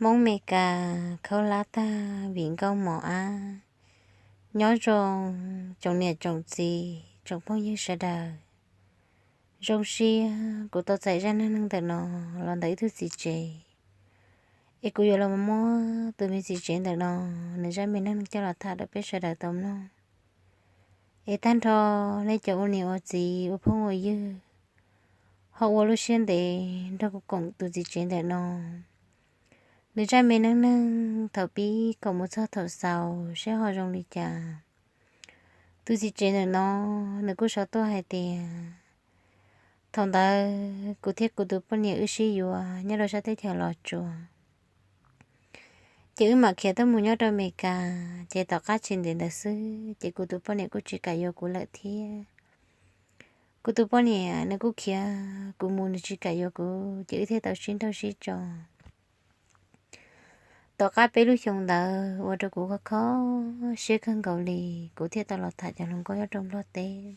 Hmoob Mes Kas khaub hlab tag vim nkauj mos ab. Nyob zoo tsoom niam tsoom txiv tsoom phooj ywg sawv daws. Zoo siab kuv tau txais zaj neej neeg ntawm no los ntawm ib tug txiv tsev, es kuv yuav los muab tus me txiv tsev ntawm no nws zaj me neej neeg coj los tham rau peb sawv daws tau mloog. Es tag nrho nej cov ua niam ua txiv ua phooj ua ywg ho ua lub siab ntev nrog kuv koom tus txiv tsev ntawm no. Nws zaj me neej neeg thaum pib koom mus txog thaum xaus seb ho zoo li cas. Tus txiv tsev ntawm no nws kuj sau tuaj hais tias thaum ntawd kuv thiab kuv tus poj niam wb sib yuav nyob rau sab teb chaws Los Tsuas, ces wb mam khiav tuaj mus nyob rau Mes Kas, ces tom qab tsis ntev ntawd xwb ces kuv tus poj niam kuj tsis kam yuav kuv lawm thiab. Kuv tus poj niam nws kuj khiav kuv mus, nws tsis kam yuav kuv, ces wb thiaj tau sib nrauj sib tso. Tom qab peb lub xyoo ntawd ua rau kuv kho kho siab kawg nkaus li, kuv thiaj tau los tham cov hluas nkauj nyob rau Nplog teb.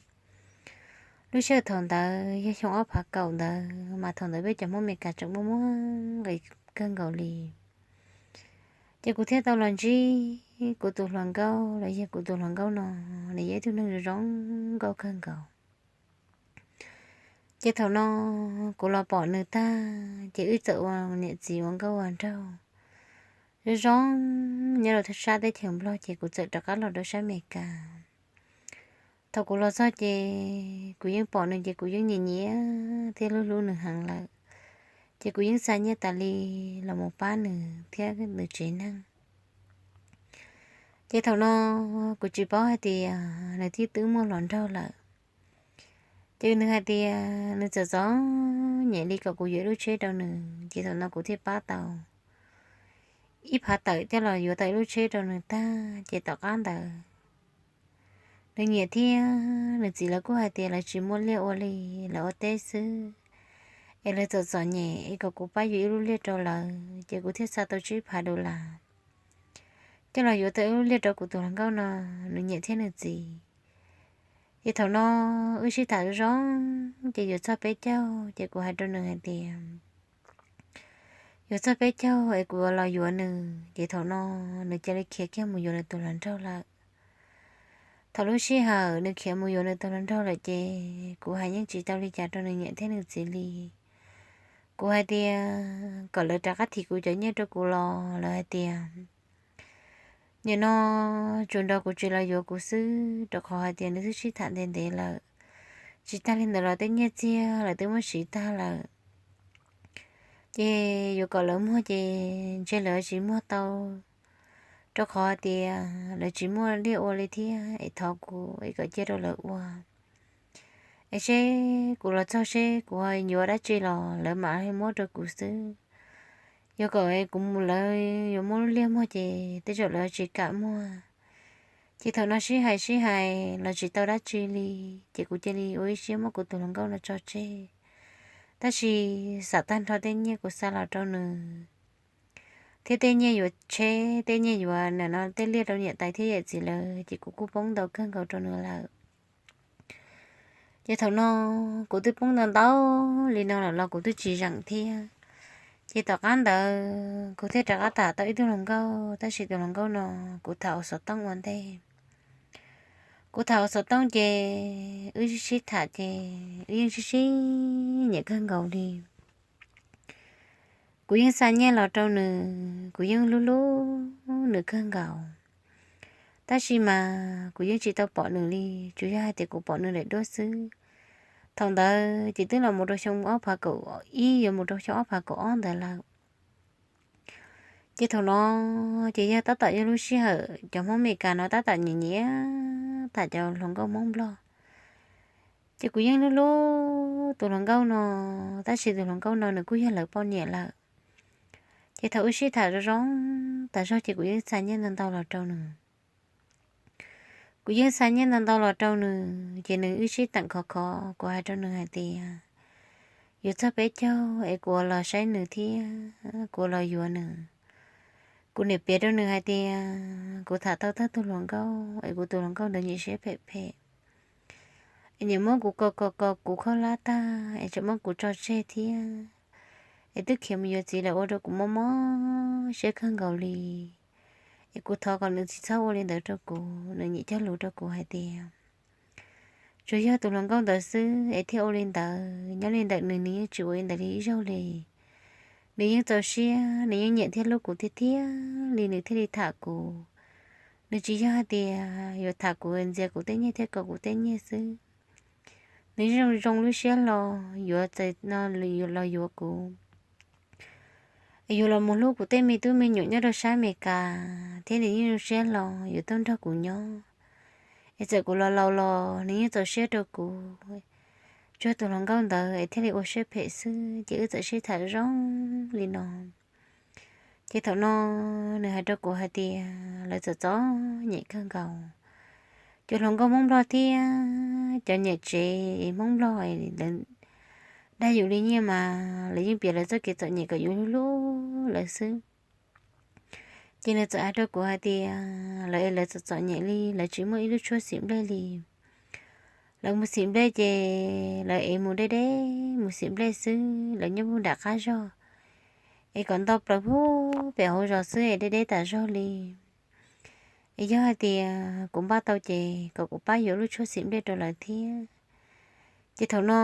Lub sij hawm thaum ntawd yog xyoo ob phav kaum ntawd, mas thaum ntawd peb cov Hmoob Mes Kas tseem muaj muaj nqis kawg nkaus li. Ces kuv thiaj tau los ntsib kuv tus hluas nkauj los yog kuv tus hluas nkauj no, nws yog ib tug neeg zoo nkauj kawg nkaus. Ces thaum no kuv los pom nws tag, ces wb txawm ua niam txiv ua nkauj ua nraug zoo zoo nyob rau sab teb chaws Nplog, ces kuv txawm rov qab los rau sab Mes Kas. Thaum kuv los txog ces kuv yeej pom nws ces kuv yeej nyiam nyiam thiab hlub hlub nws heev lawm, ces kuv yeej xa nyiaj tas li los mus pab nws thiab nws tsev neeg. Ces thaum no kuv tsis paub hais tias nws twb twb muaj hluas nraug lawm. Ces nws hais tias nws txom txom nyem li kom kuv yuav ib lub tsheb rau nws, ces thaum no kuv thiaj pab tau ib phav tawm coj los yuav tau ib lub tsheb rau nws tag, ces tom qab ntawd nws niam thiab nws txiv lawv kuj hais tias lawv tsis muaj liaj ua li, lawv ua teb xwb, es lawv txom txom nyem es kom kuv pab yuav ib lub liaj rau lawv, ces kuv thiaj xa tau tsib phav dollar coj los yuav tau ib lub liaj rau kuv tus hluas nkauj no, nws niam thiab nws txiv. Ces thaum no wb sib tham zoo zoo, ces yuav txog peb caug, ces kuv hais rau nws hais tias yuav txog peb caug es kuv los yuav nws. Ces thaum no nws cia li khiav kiag mus yuav nws tus hluas nraug lawm. Thaum lub sij hawm nws khiav mus yuav nws tus hluas nraug lawm ces kuv hais yeej tsis tau li cas rau nws niam thiab nws txiv li. Kuv hais tias kom lawv rov qab thim kuv cov nyiaj rau kuv los lawv hais tias nim no tsuas nrog kuv tsis los yuav kuv xwb, rau qhov hais tias nws twb sib tham ntev ntev lawm. Tsis tag li ntawd los tej nyiaj txiag lawv twb muab siv tag lawm. Ces yuav kom lawv muag ces ntshe lawv tsis muag tau, rau qhov tias lawv tsis muaj liaj ua li thiab, es thov kuv es kom cia rau lawv ua, es seb kuv los txog seb kuv yuav dab tsi los lawv mam li muab rau kuv xwb. Yuav kom kuv mus lawv yuav muab lub liaj muag ces tej zaum lawv tsis kam muag. Ces thaum no sib hais sib hais los tsis tau dab tsi li, ces kuv cia li ua ib siab muab kuv tus hluas nkauj no tso tseg. Tab sis xam tag nrho tej nyiaj kuv xa los rau nws thiab tej nyiaj yuav tsheb, tej nyiaj yuav nim no tej liaj rau niam tais thiab yawm txiv lawm, ces kuv kuj poob ntau kawg nkaus rau nws lawm. Ces thaum no kuv twb poob ntau ntau li no lawm los kuv twb tsis zeem thiab. Ces tom qab ntawd kuv thiaj rov qab tham tau ib tug hluas nkauj, tab sis tus hluas nkauj no kuv tham hauv xov tooj ua ntej. Kuv tham hauv xov tooj ces wb sib sib tham ces wb yeej sib sib nyiam kawg nkaus li. Kuv yeej xa nyiaj los rau nws, kuv yeej hlub hlub nws kawg nkaus. Tab sis mas kuv yeej tsis tau pom nws li, tsuas yog hais tias kuv pom nws daim duab xwb. Thaum ntawd ces twb los mus rau xyoo ob phav kaum ib yuav mus rau xyoo ob phav kaum ob ntawd lawm. Ces thaum no ces yog tab tom yog lub sij hawm cov Hmoob Meskas no tab tom nyiam nyiam tham cov hluas nkauj Hmoob Nplog. Ces kuv yeej hlub hlub tus hluas nkauj no, tab sis tus hluas nkauj no nws kuj yog lawv poj niam lawm. Ces thaum wb sib tham zoo zoo tas zog ces kuv yeej xa nyiaj ntau ntau los rau nws. Kuv yeej xa nyiaj ntau ntau los rau nws ces nws wb sib teem khov khov, kuv hais rau nws hais tias yuav txog peb caug es kuv los saib nws thiab kuv los yuav nws. Kuv niam piav rau nws hais tias kuv tham tau tag tus hluas nkauj es kuv tus hluas nkauj ntawd nyiam siab phem phem, es nyiam muab kuv ko ko ko kuv khaub hlab tag es tseem muab kuv tso tseg thiab, es twb khiav mus yuav txiv lawm ua rau kuv mob mob siab kawg nkaus li. Es kuv thov kom nws tsis txhob ua li ntawd rau kuv, nws nyiam cog lus rau kuv hais tias tsuas yog tus hluas nkauj ntawd xwb es thiaj ua li ntawd, nyob li ntawm nws nws yeej tsis ua li ntawd li ib zaug li. Nws yeej txaus siab, nws yeej nyiam thiab hlub kuv tiag tiag li nws thiaj li tham kuv. Nws tsis yog hais tias yuav tham kuv, ntxias kuv tej nyiaj thiab kom kuv tej nyiaj xwb. Nws yeej zoo lub siab los yuav txais no los yuav kuv, yuav los mus hlub kuv tej me tub me nyuam nyob rau sab Amelikas, thiab nws yeej zoo siab los yuav tuaj nrog kuv nyob. Es txawm kuv los laus los nws yeej txaus siab rau kuv. Tsuas tus hluas nkauj ntawd es thiaj li ua siab phem xwb, ces wb txawm sib tham zoo li no. Ces thaum no nws hais rau kuv hais tias lawv txom txom nyem kawg nkaus. Cov hluas nkauj Hmoob Nplog thiab cov niam tsev Hmoob Nplog, lawv dag yus li nyiaj mas lawv yeej piav lawv txoj kev txom nyem kom yus hlub hlub lawv xwb. Ces nws txawm hais rau kuv hais tias lawv es lawv txom txom nyem li, lawv tsis muaj ib lub tshuab xim nplej li. Lawv mus xim nplej ces lawv es mus deb deb mus xim nplej xwb, lawv nyob puag nram qab zog, es kom nto plaws puag pem hauv zos xwb es deb deb tas zog li. Es yog hais tias kuv npaj tau ces kom kuv pab yuav lub tshuab xim nplej rau lawv thiab. Ces thaum no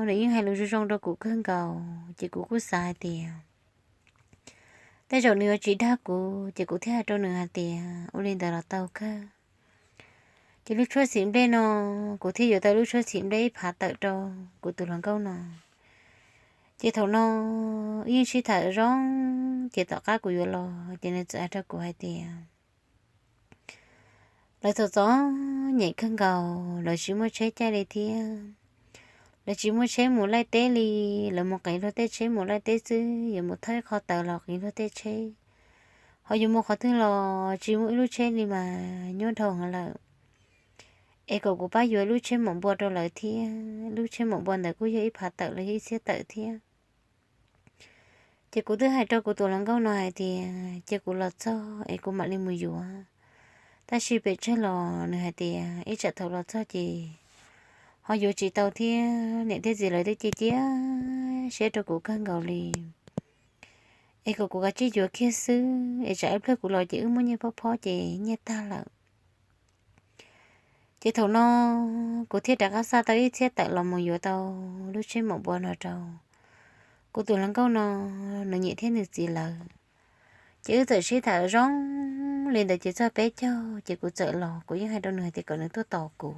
nws yeej hais lus zoo zoo rau kuv kawg nkaus, ces kuv kuj xav hais tias tej zaum nws yuav tsis dag kuv, ces kuv thiaj hais rau nws hais tias ua li ntawd los tau kawg. Ces lub tshuab xim nplej no, kuv thiaj yuav tau lub tshuab xim nplej ib phav tawm rau kuv tus hluas nkauj no. Ces thaum no yeej sib tham zoo, ces tom qab kuv yuav los ces nws txawm hais rau kuv hais tias lawv txom txom nyem kawg nkaus, lawv tsis muaj tsheb caij li thiab. Lawv tsis muaj tsheb mus laij teb li, lawv mus qiv luag tej tsheb mus laij teb xwb, yuav mus thawb qhov tawv los qiv luag tej tsheb. Ho yuav mus qhov twg los tsis muaj ib lub tsheb li mas nyuaj dhau heev lawm. Es kom kuv pab yuav lub tsheb mom npua rau lawv thiab, lub tsheb mom npua ntawd kuj yog ib phav tawm los yog ib txhiab tawm thiab. Ces kuv twb hais rau kuv tus hluas nkauj no hais tias cia kuv los txog es kuv mam li mus yuav. Tab sis pes tsawg los nws hais tias ib tsam thaum los txog ces ho yuav tsis tau thiab, niam thiab txiv lawv twb cia cia siab rau kuv kawg nkaus li. Es kom kuv kav tsij yuav kiag xwb, es tsam ib pliag kuv los ces wb muaj nyiaj phob phob ces nyiaj tag lawm. Ces thaum no kuv thiaj rov qab xa tau ib txhiab tawm los mus yuav tau lub tsheb mom npua no rau kuv tus hluas nkauj no, nws niam thiab nws txiv lawv. Ces wb txawm sib tham zoo li ntawd ces txog peb caug ces kuv txawm los, kuv yeej hais rau nws hais tias kom nws tuaj tos kuv.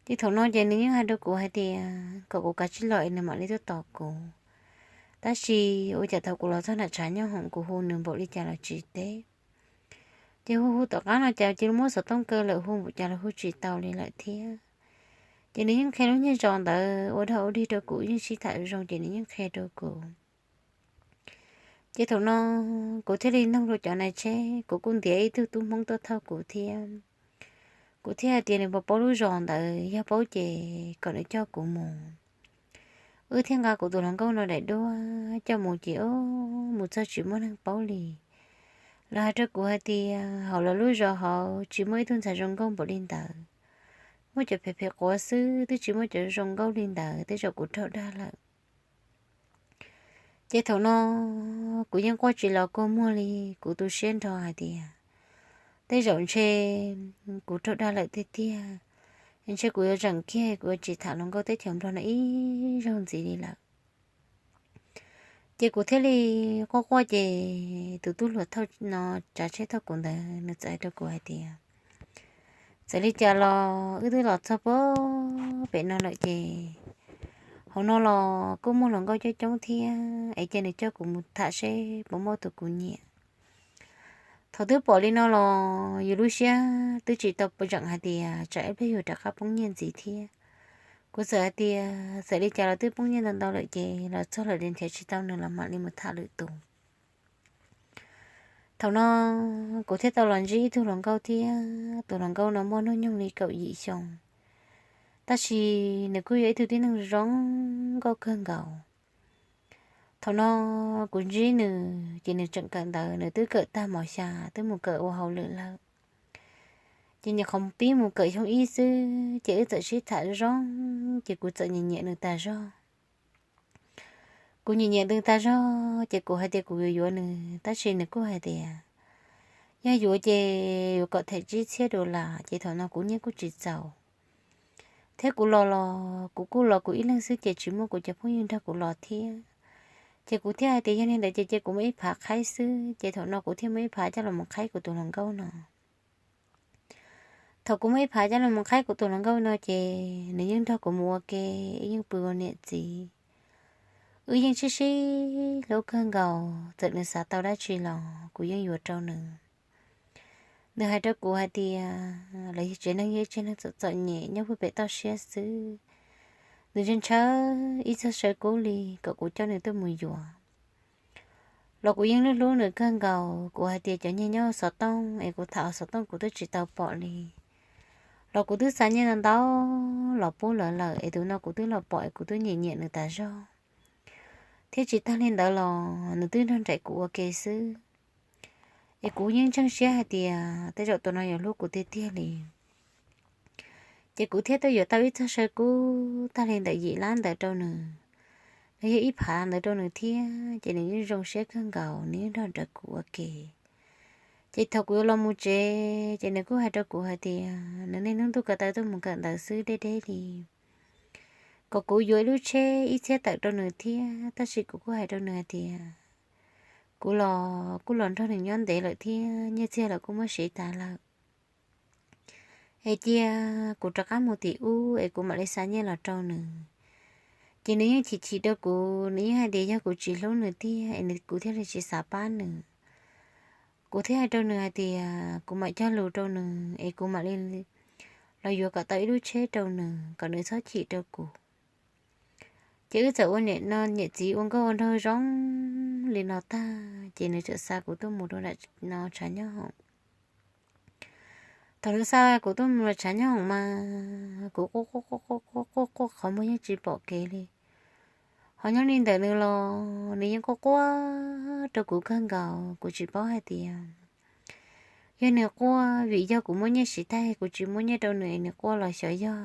Ces thaum no ces nws yeej hais rau kuv hais tias kom kuv kav tsij los es nws mam li tuaj tos kuv. Tab sis ua cas thaum kuv los txog nram tshav nyob hoom kuv hu nws npaum li cas los tsis teb. Ces hu hu tom qab no cas cia li muab xov tooj kaw lawm, hu npaum cas los hu tsis tau li lawm thiab. Ces nws yeej qhia lub nyiaj zos ntawd ua dog ua dig rau kuv, yeej sib tham zoo ces nws yeej qhia rau kuv. Ces thaum no kuv thiaj li noog rau cov nais tsheb, kuv kuj ntiav ib tug tub Hmoob tuaj thauj kuv thiab. Kuv thiaj hais tias nws puas paub lub zos ntawd, yog paub ces kom nws coj kuv mus. Wb thiaj nqa kuv tus hluas nkauj no daim duab coj mus ces mus txog tsis muaj neeg paub li. Lawv hais rau kuv hais tias hauv lawv lub zos hauv tsis muaj ib tug ntxhais zoo nkauj npaum li ntawd. Muaj cov phem phem quav xwb, twb tsis muaj cov zoo nkauj li ntawd, tej zaum kuv raug dag lawm. Ces thaum no kuv yeej quaj tsis los kua muag li, kuv tu siab nrho hais tias tej zaum ntshe kuv raug dag lawm tiag tiag, ntshe kuv yuav tseem kiag, kuv yuav tsis tham hluas nkauj teb chaws Nplog no ib zaug ntxiv li lawm. Ces kuv thiaj li quaj quaj ces tus tub hluas thauj no tsav tsheb thauj kuv ntawd nws txawm hais rau kuv hais tias txawm li cas los wb twb los txog pem no lawm ces hauv no los kuj muaj hluas nkauj coob coob thiab, es cia nws coj kuv mus tham seb puas muaj tus kuv nyiam. Thaum twb pom li no los yus lub siab twb tsis tau zeem hais tias tsam ib pliag yus rov qab poob nyiaj ntxiv thiab. Kuv txawm hais tias txawm li cas los twb poob nyiaj ntau ntau lawm ces los txog lawm nrhiav tsis tau nws los mam li mus tham lwm tus. Thaum no kuv thiaj tau los ntsib ib tug hluas nkauj thiab, tus hluas nkauj no muaj hnub nyoog li kaum yim xyoo, tab sis nws kuj yog ib tug tib neeg zoo nkauj kawg nkaus. Thaum no kuv ntsib nws ces nws tseem kawm ntawv, nws twb kawm tag mos xya twb mus kawm ua hauj lwm lawm. Ces nyuam qhuav pib mus kawm xyoo ib xwb ces wb txawm sib tham zoo, ces kuv txawm nyiam nyiam nws tas zog. Kuv nyiam nyiam nws tas zog ces kuv hais tias kuv yuav yuav nws, tab sis nws kuj hais tias yog yuav ces yuav kom them tsib txhiab dollar, ces thaum no kuv nyiaj kuj tsis txaus, thiab kuv los los kuv kuj los kuv ib leeg xwb ces tsis muaj kuv cov phooj ywg nrog kuv los thiab. Ces kuv thiaj hais tias yog li ntawd ces cia kuv muab ib phav qhaib xwb, ces thaum no kuv thiaj muab ib phav coj los mus qhaib kuv tus hluas nkauj no. Thaum kuv muab ib phav coj los mus qhaib kuv tus hluas nkauj no ces nws yeej nrog kuv mus ua ke, wb yeej pw ua niam txiv, wb yeej sib sib hlub kawg nkaus, txawm nws xav tau dab tsi los kuv yeej yuav rau nws. Nws hais rau kuv hais tias lawv yog tsev neeg, yog ib tsev neeg txom txom nyem nyob puag pem toj siab xwb, nws ntshaw ntshaw ib txog saw kub li kom kuv coj nws tuaj mus yuav. Los kuv yeej hlub hlub nws kawg nkaus, kuv hais tias cov nyiaj nyob hauv xov tooj es kuv tham hauv xov tooj kuv twb tsis tau pom li. Los kuv twb xa nyiaj ntau ntau los pub lawv lawm es tus no kuv twb los pom es kuv twb nyiam nyiam nws tas zog, thiab tsis tag li ntawd los nws twb nrog nraim kuv ua ke xwb. Es kuv yeej ntseeg siab hais tias tej zaum tus no yuav hlub kuv tiag tiag li. Ces kuv thiaj tuaj yuav tau ib txog saw kub tag li ntawm yim lab ntawd rau nws, los yog ib phav ntawd rau nws thiab, ces nws yeej zoo siab kawg nkaus, nws yeej nrog nraim kuv ua ke. Ces thaum kuv yuav los mus tsev ces nws kuj hais rau kuv hais tias nws niaj hnub ntuj ko taw tuaj mus kawm ntawv xwb deb deb li, kom kuv yuav ib lub tsheb ib txhiab tawm rau nws thiab, tab sis kuv kuj hais rau nws hais tias kuv los kuj los nrog nws nyob ntev lawm thiab nyiaj txiag los kuj muab siv tas lawm. Es cia kuv rov qab mus tim ub es kuv mam li xa nyiaj los rau nws. Ces nws yeej chim chim rau kuv, nws yeej hais tias yog kuv tsis hlub nws tiag es nws, kuv thiaj li tsis xav pab nws. Kuv thiaj hais rau nws hais tias kuv mam cog lus rau nws es kuv mam li los yuav kom tau ib lub tsheb rau nws kom nws txhob chim rau kuv. Ces wb txawm ua niam no niam txiv ua nkauj ua nraug zoo li no tag ces nws txawm xa kuv tuaj mus rau nram no tshav nyob hoom. Thaum nws xa kuv tuaj mus rau tshav nyob hoom mas kuv quaj quaj quaj quaj quaj quaj quaj qhov muag yeej tsis pom kev li. Ho nyob li ntawm nws los nws yeej quaj quaj rau kuv kawg nkaus, kuv tsis paub hais tias yog nws quaj vim yog kuv muab nyiaj siv tag kuv tsis muab nyiaj rau nws es nws quaj los xyov yog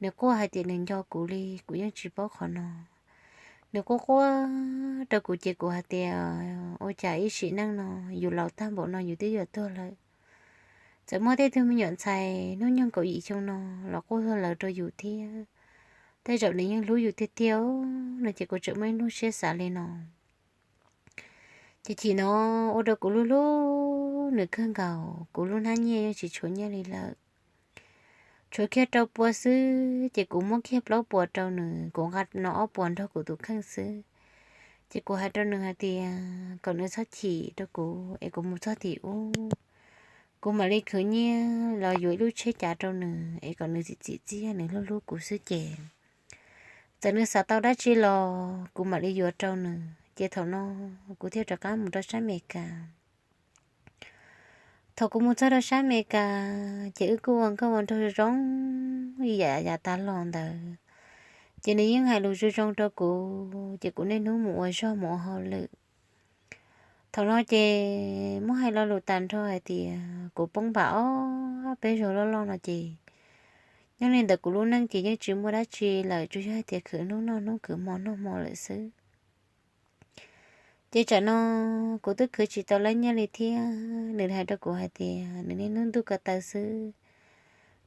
nws quaj hais tias nws nco kuv li, kuv yeej tsis paub qhov no. Nws quaj quaj rau kuv ces kuv hais tias ua cas ib sim neej no yus laus tag npaum no yus twb yuav tuag lawm, txawm muaj tej tug me nyuam ntxhais hnub nyoog kaum yim xyoo no los quaj ua luaj rau yus thiab. Tej zaum nws yeej hlub yus tiag tiag no ces kuv tseem muaj ib hnub siab xav li no. Ces chim no ua rau kuv hlub hlub nws kawg nkaus, kuv lub hnab nyiaj yeej tsis tshuav nyiaj li lawm. Tshuav kiag rau pua xwb ces kuv muab kiag plaub puas rau nws, kuv nqa no ob puas nrog kuv tus kheej xwb. Ces kuv hais rau nws hais tias kom nws txhob chim rau kuv es kuv mus txog tim ub, kuv mam li khwv nyiaj los yuav ib lub tsheb cav rau nws es kom nws txim txim txiaj, nws hlub hlub kuv xwb ces txawm nws xav tau dab tsi los kuv mam li yuav rau nws. Ces thaum no kuv thiaj rov qab mus rau sab Amelikas. Thaum kuv mus txog rau sab Amelikas ces wb kuj ua nkauj ua nraug zoo zoo ib yam yav tas los ntawd. Ces nws yeej hais lus zoo zoo rau kuv ces kuv niaj hnub mus ua zog mus ua hauj lwm. Thaum no ces muab hais lo lus tas nrho hais tias kuv poob npam ob peb zaug loj loj no ces nyob li ntawd kuv lub neej ces yeej tsis muaj dab tsi lawm, tsuas yog hais tias khwv hnub noj hnub, khwv hmo noj hmo lawm xwb. Ces tsam no kuv twb khwv tsis tau lawv nyiaj li thiab. Nws hais rau kuv hais tias nws niaj hnub ntuj ko taw xwb,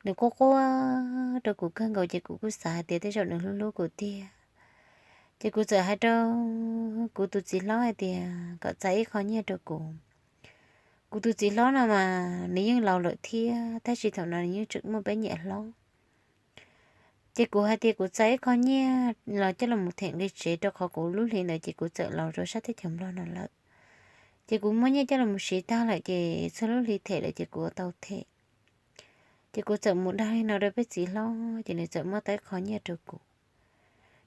nws quaj quaj rau kuv kawg nkaus ces kuv kuj xav hais tias tej zaum nws hlub hlub kuv tiag. Ces kuv txawm hais rau kuv tus txiv hlob hais tias kom txais ib qho nyiaj rau kuv. Kuv tus txiv hlob no mas nws yeej laus lawm thiab, tab sis thaum no nws yeej tseem muaj peb niam hlob. Ces kuv hais tias kuv txais ib qho nyiaj los coj los them nqi tsev, rau qhov kuv lub hli ntawd ces kuv txawm los rau sab teb chaws Nplog no lawm. Ces kuv muab nyiaj coj los siv tag lawm ces txhua lub hli them lawm ces kuv ua tau them. Ces kuv txawm mus dag li no rau peb txiv hlob ces nws txawm muab tau ib qho nyiaj rau kuv.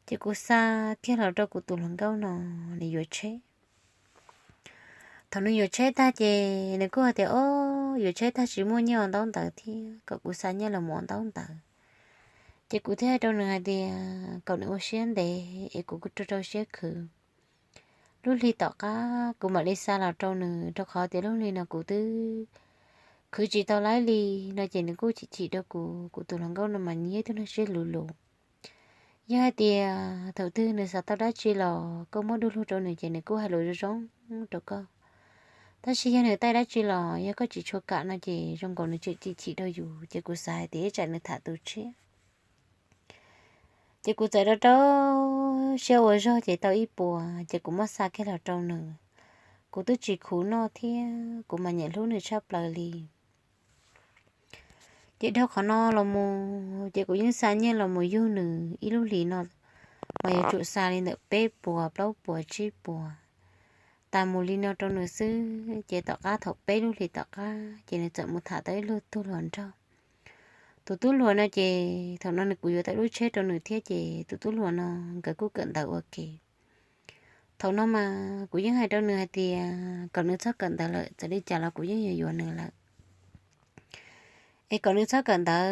Ces kuv xa kiag los rau kuv tus hluas nkauj no, nws yuav tsheb. Thaum nws yuav tsheb tag ces nws kuj hais tias o, yuav tsheb tag tsis muaj nyiaj ua ntaub ntawv thiab, kom kuv xa nyiaj los ua ntaub ntawv. Ces kuv thiaj hais rau nws hais tias kom nws ua siab ntev es kuv kuj rau rau siab khwv. Lub hli tom qab kuv mam li xa los rau nws, rau qhov tias lub hli no kuv twb khwv tsis tau lawv li no ces nws kuj chim chim rau kuv. Kuv tus hluas nkauj no mas nws yog ib tug neeg siab luv luv, Yog hais tias thaum twg nws xav tau dab tsi los koj muab du lug rau nws ces nws kuj hais lus zoo zoo rau koj. Tab sis yog nws taij dab tsi los yog koj tsis tshua kam no ces zoo nkaus nws tseem chim chim rau yus, ces kuv xav hais tias ib tsam nws tham tus tshiab. Ces kuv txawm rau rau siab ua zog ces tau ib puas ces kuv muab xa kiag los rau nws. Kuv twb tsis khuv noj thiab kuv mas nyiam hlub nws tshaj plaws li. Ces dhau qhov no los mus ces kuv yeej xa nyiaj los mus yug nws ib lub hlis no mas yuav tsum xa li ntawm peb puas plaub puas tsib puas tas mus li no rau nws xwb. Ces tom qab thaum peb lub hlis tom qab ces nws txawm mus tham tau ib lub tub hluas nraug. Tus tub hluas no ces thaum no nws kuj yuav tau lub tsheb rau nws thiab ces tus tub hluas no nkawd kuj kawm ntawv ua ke. Thaum no mas kuv yeej hais rau nws hais tias kom nws txhob kawm ntawv lawm, txawm li cas los kuv yeej yuav yuav nws lawm. Es kom nws txhob kawm ntawv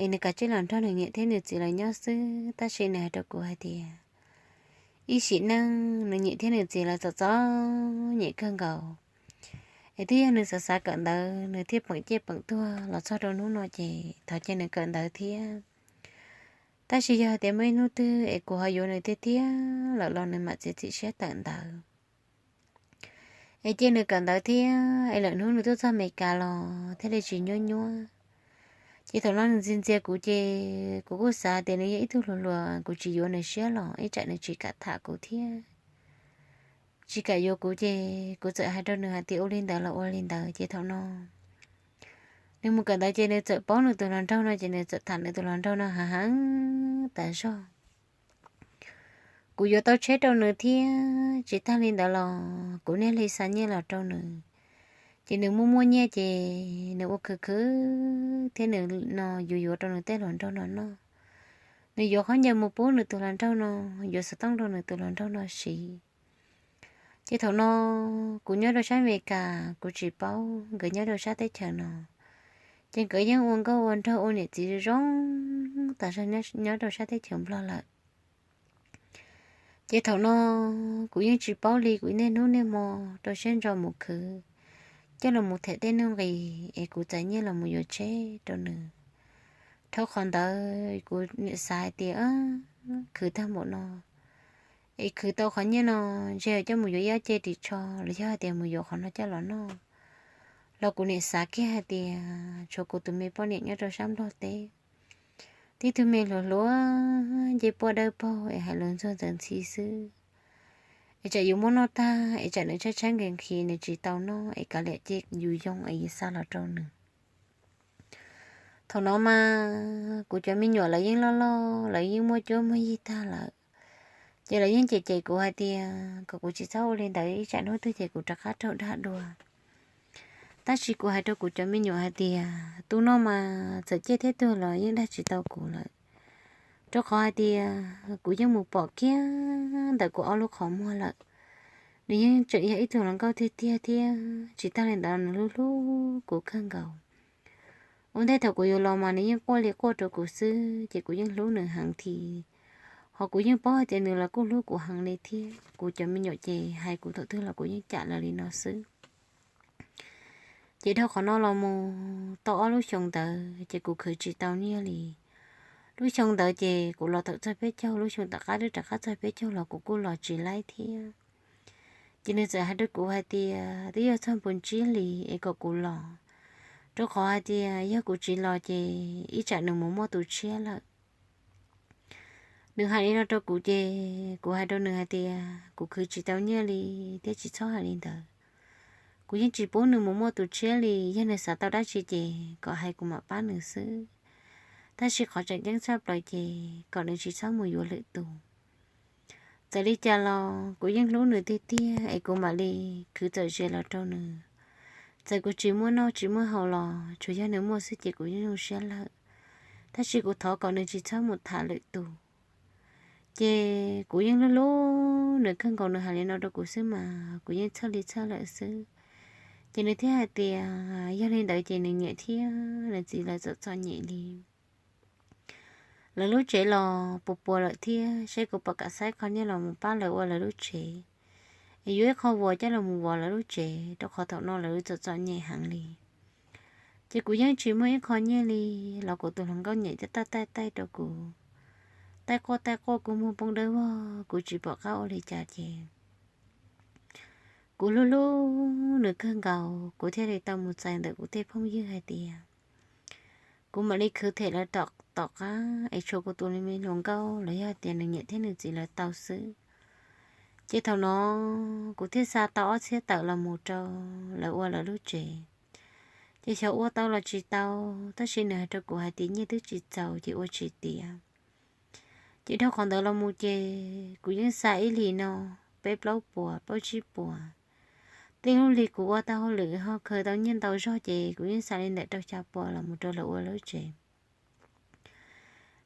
es nws kav tsij los nrog nws niam thiab nws txiv lawv nyob xwb, tab sis nws hais rau kuv hais tias ib sim neej nws niam thiab nws txiv lawv txom txom nyem kawg nkaus. Es twb yog nws xav xav kawm ntawv nws thiaj peem ciaj peem tuag los txog rau hnub no ces thov cia nws kawm ntawv thiab. Tab sis yog hais tias muaj ib hnub twg es kuv ho yuav nws tiag tiag lawm los nws mam txiav txim siab tawm ntawv. Es cia nws kawm ntawv thiab es lawm hnub nws tuaj txog Amelikas los thiaj li tsis nyuab nyuab. Ces thaum no nws ntxias ntxias kuv ces kuv kuj xav tias nws yog ib tug hluas hluas, kuv tsis yuav nws siab los ib tsam nws tsis kam tham kuv thiab tsis kam yuav kuv, ces kuv txawm hais rau nws hais tias ua li ntawd los ua li ntawd. Ces thaum no nws mus kawm ntawv ces nws txawm paub nws tus hluas nraug no ces nws txawm tham nws tus hluas nraug no heev heev tas zog. Kuv yuav tau tsheb rau nws thiab tsis tag li ntawd los kuv niaj hli xa nyiaj los rau nws. Ces nws muaj muaj nyiaj ces nws ua khwv khwv thiab nws no yuav yuav rau nws tej hluas nraug no noj. Nws yuav khaub ncaws mus pub nws tus hluas nraug no, yuav xov tooj rau nws tus hluas nraug no siv. Ces thaum no kuv nyob rau sab Amelikas kuv tsis paub nkawd nyob rau sab teb chaws no. Ces nkawd yeej ua nkauj ua nraug ua niam txiv zoo tas zog nyob rau sab teb chaws Nplog lawm. Ces thaum no kuv yeej tsis paub li, kuv niaj hnub niaj hmo rau siab ntso mus khwv, coj los mus them tej nuj nqis es kuv txais nyiaj los mus yuav tsheb rau nws. Dhau qhov ntawd kuv niam xav hais tias khwv tag npaum no es khwv tau qhov nyiaj no ntshe coj mus yuav ib ob ce ris tsho los yog hais tias mus yuav qhov no coj los noj. Los kuv niam xav kiag hais tias tshuav kuv tus me poj niam nyob rau sab Nplog teb, tib tug me hluas hluas nce puaj dawb paug es hais lus ntxuag ntxeev ntxhi xwb, es tsam yus muab noj tag es tsam nws tshaib tshaib nkees nkees nws tsis tau noj es kav liam cia yus yoo es yus xa los rau nws. Thaum no mas kuv cov me nyuam lawv yeej loj loj, lawv yeej muaj cuab muaj yig tag lawm. Ces lawv yeej cem cem kuv hais tias kom kuv tsis txhob ua li ntawd, ib tsam hnub twg ces kuv rov qab raug dag dua. Tab sis kuv hais rau kuv cov me nyuam hais tias tus no mas txawm ciaj thiab tuag los yeej dag tsis tau kuv lawm, rau qhov hais tias kuv yeej mus pom kiag ntawm kuv ob lub qhov muag lawm. Nws yeej tseem yog ib tug hluas nkauj tiag tiag thiab tsis tag li ntawd nws hlub hlub kuv kawg nkaus. Ua ntej thaum kuv yuav los mas nws yeej quaj li quaj rau kuv xwb, ces kuv yeej hlub nws heev thiab. Ho kuv yeej paub hais tias nws los kuj hlub kuv heev li thiab. Kuv cov me nyuam ces hais kuv thaum twg los kuv yeej cam lawv li no xwb. Ces dhau qhov no los mus tau ob lub xyoo ntawd ces kuv khwv tsis tau nyiaj li. Lub xyoo ntawd ces kuv los thaum txog peb caug, lub xyoo tom qab twb rov qab txog peb caug los kuv kuj los tsis laib thiab. Ces nws txawm hais rau kuv hais tias twb yog txog npus tsib hlis es kom kuv los, rau qhov hais tias yog kuv tsis los ces ib tsam nws mus muaj tus tshiab lawm. Nws hais li no rau kuv ces kuv hais rau nws hais tias kuv khwv tsis tau nyiaj li thiab tsis txhob hais li ntawd. Kuv yeej tsis pub nws mus muaj tus tshiab li, yog nws xav tau dab tsi ces kom hais kuv mam pab nws xwb. Tab sis qhov tseem ceeb tshaj plaws ces kom nws tsis txhob mus yuav lwm tus. Txawm li cas los kuv yeej hlub nws tiag tiag es kuv mam li khwv txawm ze los rau nws. Txawm kuv tsis muaj noj tsis muaj haus los tsuas yog nws muaj xwb ces kuv yeej zoo siab lawm. Tab sis kuv thov kom nws tsis txhob mus tham lwm tus. Ces kuv yeej hlub hlub nws kawg nkaus, nws hais li no rau kuv xwb mas kuv yeej txhawj li txhawj lawm xwb. Ces nws thiaj hais tias yog li ntawd ces nws nyiam thiab nws txiv lawv txom txom nyem li. Lawv lub tsev los puas puas lawm thiab, saib kuv puas kam xa ib qho nyiaj los mus pab lawv ua lawv lub tsev, es yuav ib qho vuas coj los mus vov lawv lub tsev, rau qhov thaum no lawv txom txom nyem heev li. Ces kuv yeej tsis muaj ib qho nyiaj li, los kuv tus hluas nkauj niam thiaj taij taij taij rau kuv. taij quaj taij quaj kua muag poob dawb vog, kuv tsis pom qab ua li cas ces kuv hlub hlub nws kawg nkaus, kuv thiaj li tau mus txais ntawm kuv tej phooj ywg hais tias kuv mam li khwv them lawv tom qab es tshuav kuv tus me hluas nkauj los yog tias nws niam thiab nws txiv lawv tau xwb. Ces thaum no kuv thiaj xa tau ob txhiab tawm los mus rau lawv ua lawv lub tsev. Ces xyov ua tau los tsis tau, tab sis nws hais rau kuv hais tias nyiaj twb tsis txaus ces ua tsis tiav. Ces dhau qhov ntawd los mus ces kuv yeej xa ib hlis no peb plaub puas plaub tsib puas. Tej lub hli kuv ua tau hauj lwm ho khaws tau nyiaj ntau zog ces kuv yeej xa li ntawm rau xya puas los mus rau lawv ua lub tsev.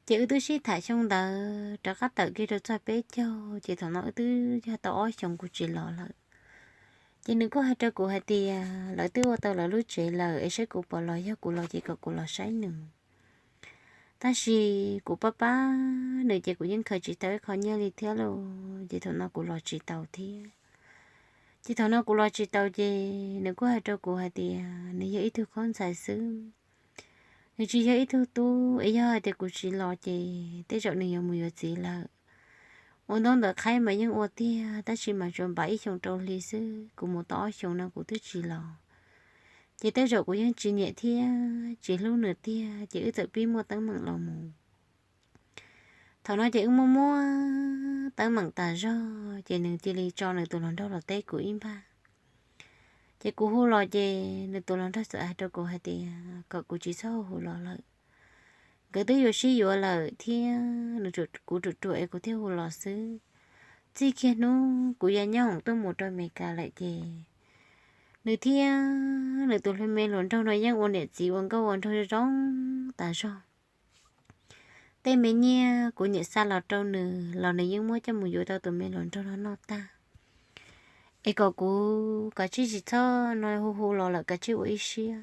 Ces wb twb sib tham xyoo ntawd rov qab tawm kiag rau txog peb caug, ces thaum no wb twb yog tau ob xyoos kuv tsis los lawm. Ces nws kuj hais rau kuv hais tias lawv twb ua tau lawv lub tsev lawm es saib kuv puas los, yog kuv los ces kom kuv los saib nws. Tab sis kuv pab pab nws ces kuv yeej khaws tsis tau ib qho nyiaj li thiab lauj, ces thaum no kuv los tsis tau thiab. Ces thaum no kuv los tsis tau ces nws kuj hais rau kuv hais tias nws yog ib tug khaub ntxhais xwb, nws tsis yog ib tug tub, es yog hais tias kuv tsis los ces tej zaum nws yuav mus yuav txiv lawm. Ua ntaub ntawv qhaib mas yeej ua tiag, tab sis mas tsuas npav ib xyoos rau hli xwb, kuv mus tau ob xyoos no kuv twb tsis los, ces tej zaum kuv yeej tsis nyiam thiab tsis hlub nws tiag, ces wb txawm pib muaj teeb meem los mus. Thaum no ces wb muaj muaj teeb meem tas zog ces nws cia li tso nws tus hluas nraug los teb kuv ib npag. Ces kuv hu los ces nws tus hluas nraug txawm hais rau kuv hais tias kom kuv tsis txhob hu los lawm, nkawd twb yuav sib yuav lawm thiab nws, kuv ruam ruam es kuv thiaj hu los xwb. Txij kiag hnub kuv ya nyob hoom tuaj mus rau Amelikas lawm ces nws thiab nws tus me hluas nraug no yeej ua niam txiv ua nkauj ua nraug zoo tas zog. Tej me nyiaj kuv niam xa los rau nws los nws yeej muab coj mus yuav tau tus me hluas nraug no noj tag. Es kom kuv kav tsij tsis txhob no hu hu los lawm, kav tsij ua ib siab.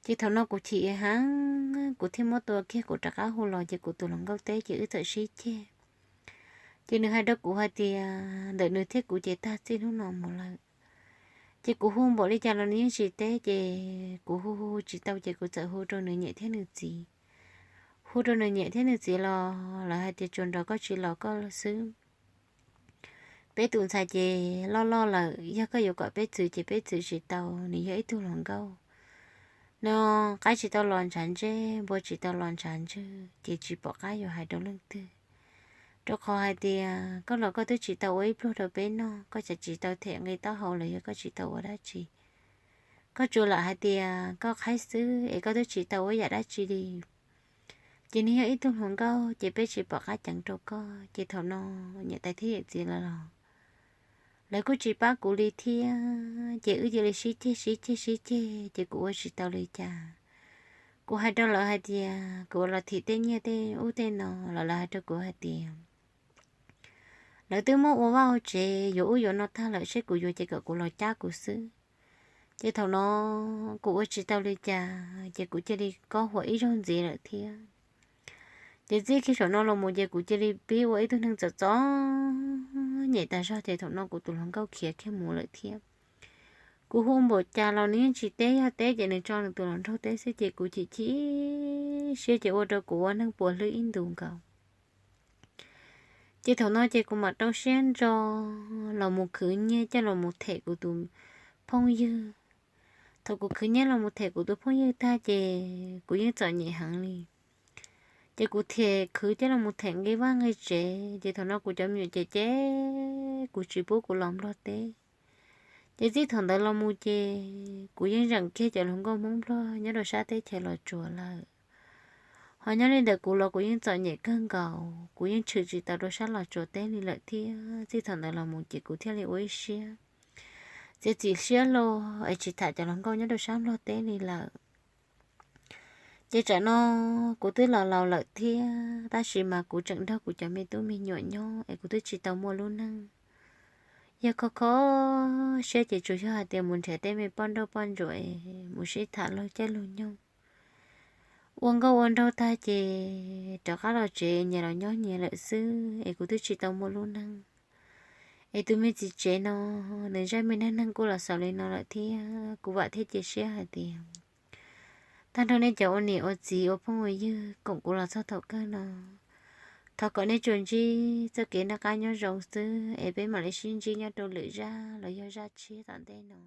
Ces thaum no kuv chim heev, kuv thiaj muab tua kiag kuv rov qab hu los ces kuv tus hluas nkauj teb ces wb txawm sib ceg. Ces nws hais rau kuv hais tias ntawm nws thiab kuv ces tag txij hnub no mus lawm. Ces kuv hu npaum li cas los nws yeej tsis teb, ces kuv hu hu tsis tau ces kuv txawm hu rau nws niam thiab nws txiv. Hu rau nws niam thiab nws txiv los lawv hais tias tsuas nrog koj tsis los koj xwb. Peb tus ntxhais ces loj loj lawm, yog koj yuav kom peb txwv ces peb txwv tsis tau, nws yog ib tug hluas nkauj no, qaib tsis tau los ntshav ntsej, npua tsis tau los ntshav ntswg, ces tsis pom qab yuav hais rau leej twg. Rau qhov hais tias koj los koj twb tsis tau ua ib pluag rau peb noj, koj tseem tsis tau them nqi taub hau los yog koj tsis tau ua dab tsi. Koj tsuas lam hais tias koj qhaib xwb es koj twb tsis tau ua yam dab tsi li. Ces nws yog ib tug hluas nkauj ces peb tsis pom qab ceev rau koj. Ces thaum no niam tais thiab yawm txiv lawv los lawv kuj tsis pab kuv li thiab, ces wb cia li sib ceg sib ceg sib ceg ces kuv ua tsis tau li cas. Kuv hais rau lawv hais tias kuv ua los thim tej nyiaj tej ub tej no los lawv hais rau kuv hais tias lawv twb muab ua vaj ua tsev yuav ub yuav no tag lawm, seb kuv yuav ces kom kuv los cab kuv xwb. Ces thaum no kuv ua tsis tau li cas ces kuv cia li kob huam ib zaug ntxiv lawm thiab. Ces txij kiag saum no los mus ces kuv cia li pib ua ib tug neeg txom txom nyem tas zog, ces thaum no kuv tus hluas nkauj khiav kiag mus lawm thiab. Kuv hu npaum cas los nws yeej tsis teb, yog teb ces nws tso nws tus hluas nraug teb xwb, ces kuv chim chim siab ces ua rau kuv ua neeg puas hlwb ib ntus nkaus. Ces thaum no ces kuv mam rau siab ntso los mus khwv nyiaj coj los mus them kuv tus phooj ywg. Thaum kuv khwv nyiaj los mus them kuv tus phooj ywg tag ces kuv yeej txom nyem heev li. Ces kuv thiaj khwv coj los mus them nqi vaj nqi tsev, ces thaum no kuv cov me nyuam ces cem kuv tsis pub kuv los Nplog teb. Ces txij thaum ntawd los mus ces kuv yeej zeem kiag cov hluas nkauj Hmoob Nplog nyob rau sab teb chaws Los Tsuas lawm. Ho nyob li ntawm kuv los kuv yeej txom nyem kawg nkaus, kuv yeej tshwm tsis tau rau sab Los Tsuas teb li lawm thiab. Txij thaum ntawd los mus ces kuv thiaj li ua ib siab txiav txim siab los es tsis tham cov hluas nkauj nyob rau sab Nplog teb li lawm. Ces tsam no kuv twb los laus lawm thiab, tab sis mas kuv tseem nrog kuv cov me tub me nyuam nyob es kuv twb tsis tau muaj lub neej. Yog kho kho siab ces tsuas yog hais tias mus nrhiav tej me poj nrauj poj ntsuam es mus sib tham lug caij lug nyoog. Ua nkauj ua nraug tag ces rov qab los tsev nyias los nyob nyias lawm xwb es kuv twb tsis tau muaj lub neej. Es tus me txiv tsev no nws zaj me neej neeg kuj los xaus li no lawm thiab. Kuv vam thiab cia siab hais tias tag nrho nej cov ua niam ua txiv ua phooj ua ywg koom kuv los txog thaum kawg no, Thov kom nej tsuas ntsib txoj kev noj qab nyob zoo xwb es peb mam li sib ntsib nyob rau lwm zaj los yog zaj tshiab tom ntej no.